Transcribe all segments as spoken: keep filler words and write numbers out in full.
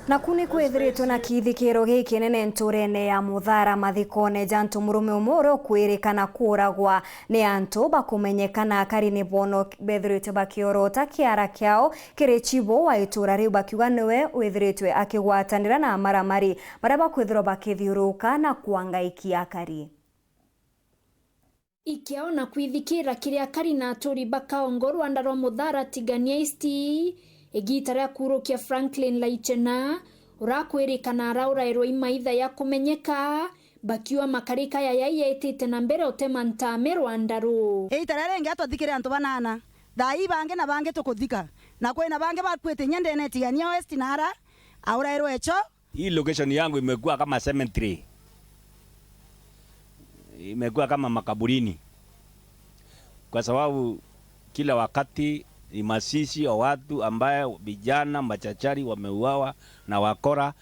Naku ni kwithiritwe na kithikiro gikinene nturene ya Muthara mathikone ja antu murume umwe uria ukwirikana kuuragwa ni antu bakumenyeka na akari ni bono bethiritwe bakiorota kiara kiao kiri chibo wa itura riu bakiuga niwe withiritwe akigwatanira na amaramari baria bakwithirwa bakithiuruka na kwangaikia akari. Ikiao na kwithikira kiri akari na aturi ba Kaongo rwanda rwa Muthara Tigania East, igiita ria kuurukia Franklin Laichena, urakwirikana araurairwa i maitha ya kumenyeka, bakiuga makarika yaya yetite na mbere utema ntame rwanda ruu. Iita riria ringi atwathikire antu banana, thaa ii bangi na bangi tukuthika, na kwina bangi bakuite inya ndene Tigania West na ara aurairwe echo. Hii location yangu imekuwa kama cemetery. Imekuwa kama makaburini. Kwa sababu kila wakati ni mazishi ya watu ambaye vijana machachari wameuawa na wakora,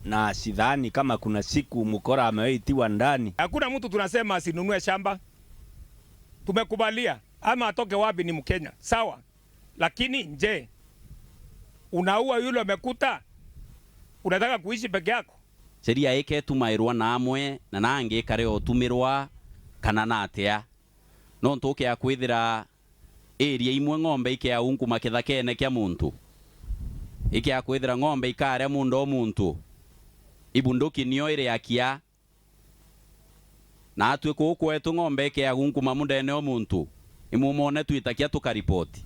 na sidhani kama kuna siku mkora amewahi tiwa ndani. Hakuna mtu tunasema asinunue shamba. Tumekubalia. Ama atoke wapi ni Mkenya. Sawa. Lakini je, unaua yule umekuta? Unataka kuishi peke yako? Sheria iketumairwa na amwe, na nangi ikare utumirwa kana na atia. Nontu ukea kwithira area imwe ng'ombe ikea unkuma kithakene kia muntu, ikea kwithira ng'ombe ikaria munda o muntu, ibunduki nio iri akia. Naatwi kuu kwetu ng'ombe ikeagu nkuma mundene o muntu, imumone twitakia tukaripoti.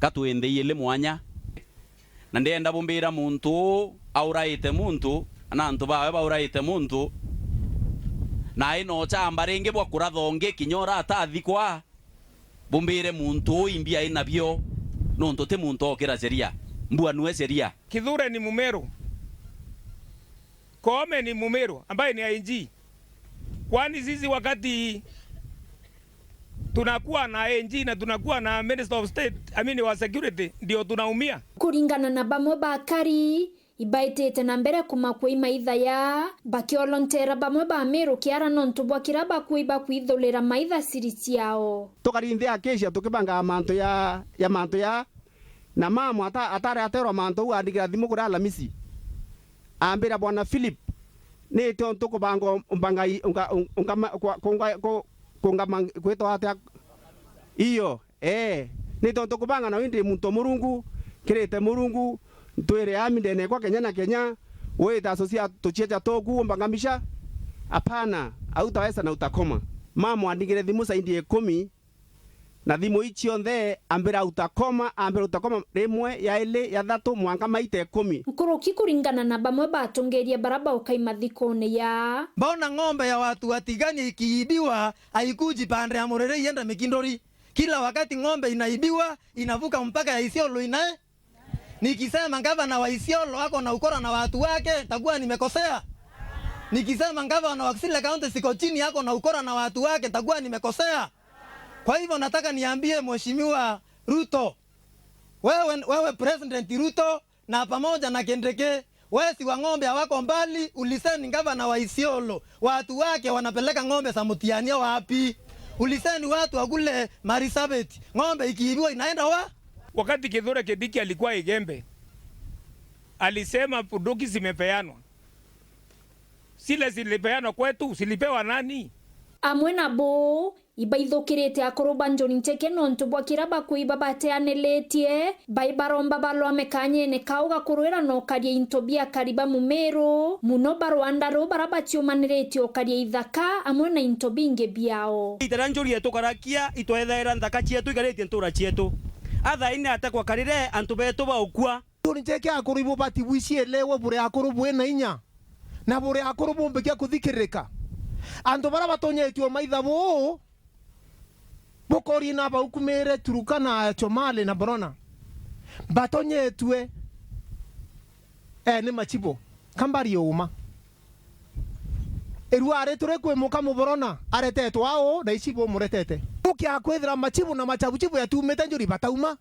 Ka twi nthi ili mwanya. Na ndienda bumbira muntu uu auraite muntu, kana antu bawe bauraite muntu, na ai na uchamba ringi bwa kuratha ungi kinya uratathikwa. Bumbire muntu uu imbi ai nabio, nontu ti muntu okira sheria. Mbua nue sheria. Kithure ni Mumeru. Koome ni Mumeru ambaye ni I G. Kwani sisi wakati tunakuwa na I G na tunakuwa na Minister of State, I mean wa security, ndio tunaumia? Kuringana na bamwe ba akari, ibaitite na mbere kumakua i maitha ya, bakiolontera bamwe ba Meru kiara nontu bwa kira bakui bakwithulira maitha siri ciao. Tukarinthia Acacia tukibangaga mantu ya, ya mantu ya, na mamu ata-, atari aterwa mantu au andikira thimu kuri Alamisi. Ambira, "Bwana Philip, ni tiontu kubanga umbangai unga-, unga-, ungama-, kwa-, kunga-, ku-, kungama-, kwitwa atia?" Iyo, ee. Ni tontu kubanga na wi ndi muntu o Murungu, nkirite Murungu, ntwire ami ndene kwa kenya na kenya, wite asocia tuchiecha tuku umbangamisha? Apana, au tawesa na utakoma. Mamu andingire thimu saindi ikumi, na thimu ii cionthe ambira utakoma, ambira utakoma rimwe, ya ili, ya thatu, mwanka maita ikumi. Nkuruki kuringana na bamwe batongeria bara baukai mathikone ya. Mbona ng'ombe ya watu wa Tigania ikiibiwa, haikuji pande ya Murere iende Mikinduri? Kila wakati ng'ombe inaibiwa, inavuka mpaka ya Isiolo inae. Nikisema gavana wa Isiolo ako na ukora na watu wake, nitakuwa nimekosea? Nikisema gavana wa Kisile County siko chini ako na ukora na watu wake, nitakuwa nimekosea? Kwa hivyo nataka niambie Mheshimiwa Ruto, wewe, wewe President Ruto, na pamoja na Kindiki, wezi wa ng'ombe hawako mbali. Ulizeni gavana wa Isiolo, watu wake wanapeleka ng'ombe za Mutiania wapi? Ulizeni watu wa kule Marsabit, ng'ombe ikiibiwa inaenda wa? Wakati Kithure Kindiki alikuwa Igembe, alisema bunduki zimepeanwa. Zile zilipeanwa kwetu, zilipewa nani? Amwe nabo, ibaithukirite akuru ba Njuri Ncheke nontu bwa kira bakui babateaniritie, bai baromba balwame kanyene kau ga kurwira na ukaria into bia akari ba Mumiru, muno ba rwanda ruu bara baciumaniritie ukaria ithaka amwe na into bingi biao. Itera Njuri yetu karakia, itwethaira nthaka cietu ikaritie ntura cietu. Athaine atekwa karire antu betu baukua. Turi ncheke akuru ibo bati bwicielewe buri akuru bwina inya, na buri akuru bumbikia kuthikiririka. Antu bara batonyetue maitha buu, bukori na baukumire Turukana, Chomali na Borona, batonyetue, eh, ni machibu. Kambari uma. Irua ari turi kwimuka Muborona aretetwe au, na ichibu umuretete. Ukia kwithira machibu na machabuchibu yatiumite Njuri batauma.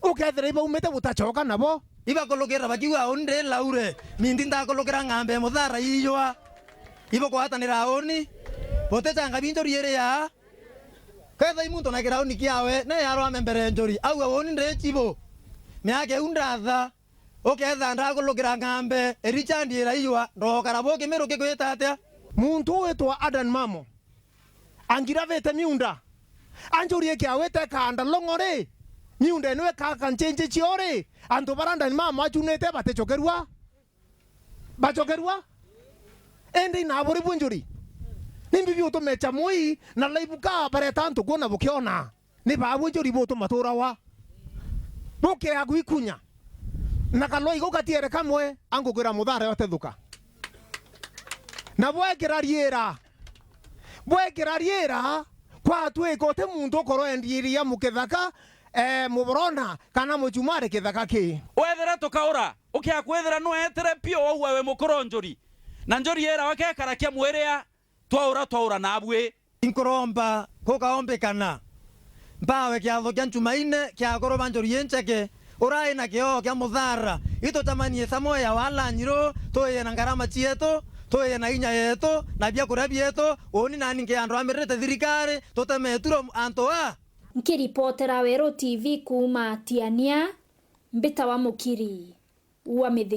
Ukethira ibaumite butachoka nabo. Ibakulukira bakiuga, "Uni ndi Laure, mindi ndakulukira ng'ambe muthara iijwa." Ibukwatanira uni? Butichanga bi Njuri iri yaa. Kethira i muntu na kirauni kiawe, ne yarwame mbere Njuri, auga, "Uni ndi chibu." Miaka iu ndatha, Uketha ndakulukira ng'ambe, Richard iraiywa, ndokara buki miruki kwita atia? Muntu witwa Adan Mamo, angiravite miunda, anjuri ikiawite kanda long'o ri, miunda ino ikaka nchinji cio ri, antu bara Adan Mamo achunite batichokerua? Bachokerua? Indi inaburi bwi njuri? Ni mbibi utumecha mui na laibuka bareta antu kuona bukiona. Ni baabu njuri butu matura wa? Bukea gwikunya. Na kaloi gau gatiere kamwe, angukwira muthara yotethuka. Na bwekira riira. Bwekira riira, kwatwika uti muntu ukorwo endiria mukithaka, eh, muborona, kana muchumari kithaka ki. Wethira tukaura, ukea kwithira nweetire pio waua wi mukuru njuri. Na njuri ira wakekara kia mwiria, twaura, twaura nabui. Inkuromba gukaombikana mpawe kiatho kia Njumaine kia akuru ba njuri incheke, urai na kioo kia muthara. Itucemanie Samoya wa Lanyiru, tuiye na ngarama cietu, tuiye na inya yetu, na biakuria bietu, uni nani nkiandwamirite thirikari, tuteme eturo antu a. Nkiripotera Weru T V kuuma Tiania, mbitawa Mukiri wa Mithi.